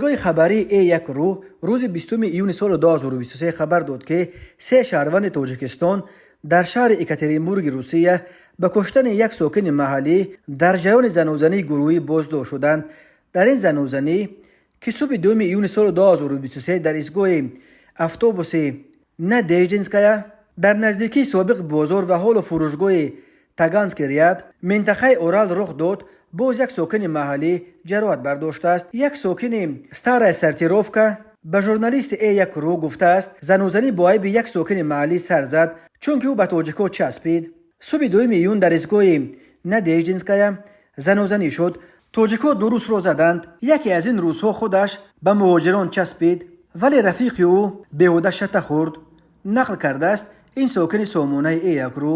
Пойгоҳи хабарии Э1 ру рӯзи 20 июни соли 2023 хабар дод, ки се шаҳрванди Тоҷикистон дар шаҳри Екатеринбурги Русия ба куштани як сокини маҳаллӣ дар ҷараёни занозании гурӯҳӣ боздошт шуданд. Дар ин занозанӣ, ки субҳи 2 июни соли 2023 дар истгоҳи автобуси Надеждинская дар наздикии собиқ бозор ва ҳоло фурӯшгоҳи Таганский ряд, минтақаи Орал, рух дод, боз як сокини маҳаллӣ ҷароҳат бардоштааст. Як сокини Старая Сортировка ба журналисти Э1 ру гуфтааст, занозанӣ бо айби як сокини маҳаллӣ сар зад, чунки ӯ ба тоҷикҳо часпид. Субҳи 2 июн дар истгоҳи Надеждинская занозанӣ шуд. Тоҷикҳо ду русро заданд. Яке аз ин русҳо худаш ба муҳоҷирон часпид, вале рафиқи ӯ беҳуда шата хӯрд, нақл кардааст ин сокини сомонаи Э1 ру.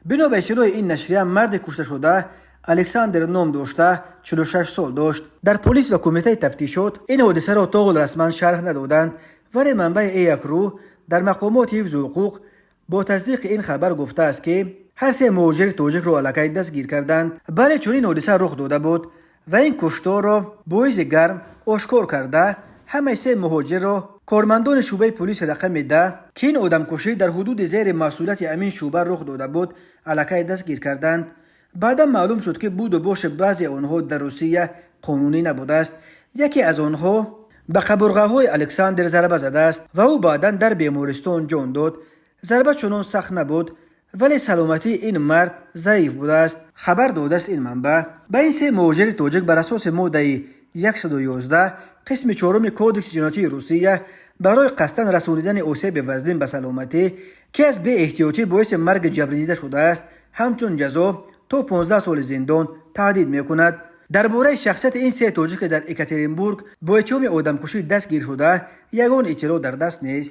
Бино ба иттилои ин нашрия, марди кушташуда Александр ном дошта, 46 сол дошт. Дар полис ва кумитаи тафтишот ин ҳодисаро то ҳол расман шарҳ надоданд, вале манбаи Э1 ру дар мақомоти ҳифзу ҳуқуқ бо тасдиқи ин хабар гуфтааст, ки ҳар се муҳоҷири тоҷикро аллакай дастгир карданд. Бале, чунин ҳодиса рух дода буд ва ин кушторро боиси гарм ошкор карда, ҳамаи се муҳоҷирро кормандони шӯъбаи полиси рақами 10, ки ин одамкушӣ дар ҳудуди зери масъулияти ҳамин шӯъба рух дода буд, аллакай дастгир карданд. Баъдан маълум шуд, ки буду боши баъзе онҳо дар Русия қонунӣ набудааст. Яке аз онҳо ба қабурғаҳои Александр зарба задааст ва ӯ баъдан дар бемористон ҷон дод. Зарба чунон сахт набуд, вале саломатии ин мард заиф будааст, хабар додааст ин манбаъ. Ба ин се муҳоҷири тоҷик бар асоси моддаи 111 қисми чоруми Кодекси ҷиноятии Русия барои қасдан расонидани осеби вазнин ба саломатӣ, ки аз беэҳтиётӣ боиси марги ҷабрдида шудааст, ҳамчун ҷазо то 15 соли зиндон таҳдид мекунад. Дар бораи шахсияти ин се тоҷике дар Екатеринбург бо иттиҳоми одамкушӣ дастгир шуда, ягон иттилоъ дар даст нест.